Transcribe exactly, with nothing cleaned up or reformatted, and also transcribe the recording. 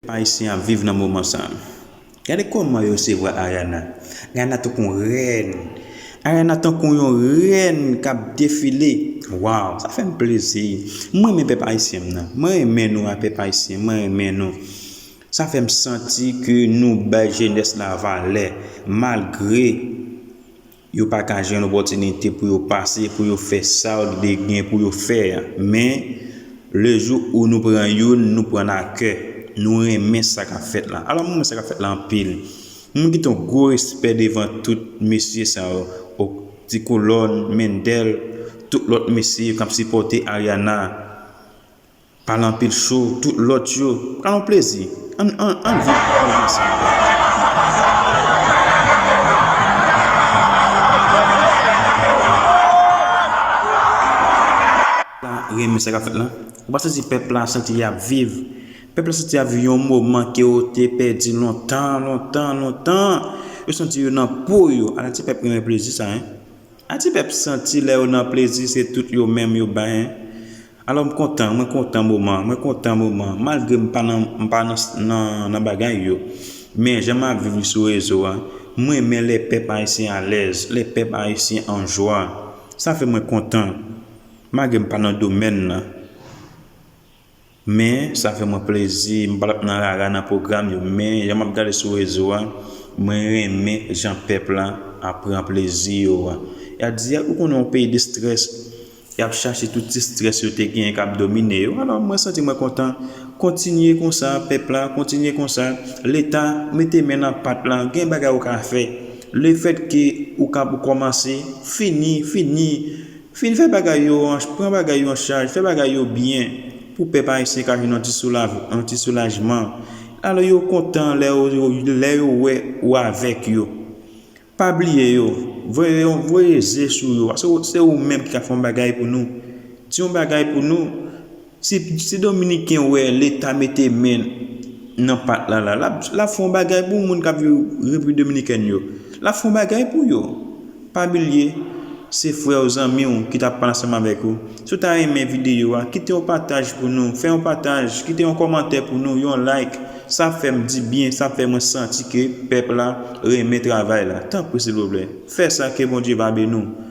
Pèp ayisyen ap viv nan moman sa a. Gade kòman yo resevwa Ariana. Ariana tankou yon rèn. Ariana tankou yon rèn k ap defile. Waw, sa fè m plezi. Mwen renmen pèp ayisyen m nan. Mwen renmen nou a pèp ayisyen. Mwen renmen nou. Sa fè m santi ke nou bay jenès la valè. Malgre yo pa ka jwenn opòtinite pou yo pase, pou yo fè sa yo te gen pou yo fè a. Men, le jou où nou pran youn, nou pran n a kè. Nou renmen sa k ap fèt la. Alò, mwen renmen sa k ap fèt la anpil. Mwen kite yon gwo respè devan tout mesye sa yo. O, Ti Kolòn, Mendel, tout lòt mesye k ap sipòte Ariana. Pale anpil cho, tout lòt yo. Pral yon plezi. Ann, ann, ann viv moman sa. La, renmen sa k ap fèt la. Ou pa santi pèp la santi y ap viv. Pèp la santi y ap viv yon moman ke yo te pèdi lontan, lontan, lontan. Yo santi yo nan po yo. Ala ti pèp renmen plezi sa, en. A ti pèp santi lè yo nan plezi, se tout yo menm yo bay, en. Alò, m kontan, mwen kontan moman, mwen kontan moman, malgre m pa nan, m pa nan, nan, nan bagay yo. Men, jan m ap viv li sou rezo a, mwen renmen lè pèp ayisyen alèz, lè pèp ayisyen an jwa. Sa fè mwen kontan, malgre m pa nan domèn nan. Men, sa fè mwen plezi, m pa t ap nan rara nan pwogram yo, men jan m ap gade sou rezo a, mwen renmen jan pèp la ap pran plezi yo a. Y ap di, ou konnen yon peyi de strès, y ap chache tout ti strès yo te genyen k ap domine yo. Alò, mwen santi mwen kontan. Kontinye konsa, pèp la, kontinye konsa. Leta, mete men nan pat la, gen bagay ou ka fè. Lefètke ou ka, ou kòmanse, fini, fini. Fin fè bagay yo an, pran bagay yo an chaj, fè bagay yo byen pou pèp ayisyen ka jwenn yon ti soulav-, yon ti soulajman. Alò yo kontan lè yo, yo, lè yo wè ou avèk yo. Pa bliye yo, voye yo, voye je sou yo, paske se ou menm ki ka fè yon bagay pou nou. Di yon bagay pou nou, Si, si Dominiken wè Leta mete men nan pat la, la, l ap, l ap fè yon bagay pou moun k ap viv Repiblik Dominikèn yo. L ap fè yon bagay pou yo. Pa bliye, se frè w, zanmi w ki t ap pale ansanm avèk ou. Si w ta renmen videyo a, kite yon pataj pou nou, fè yon pataj, kite yon kòmantè pou nou, yon like. Sa fè m di byen, sa fè mwen santi ke pèp la renmen travay la. Tanpri, silvouplè, fè sa, ke Bondye va beni w.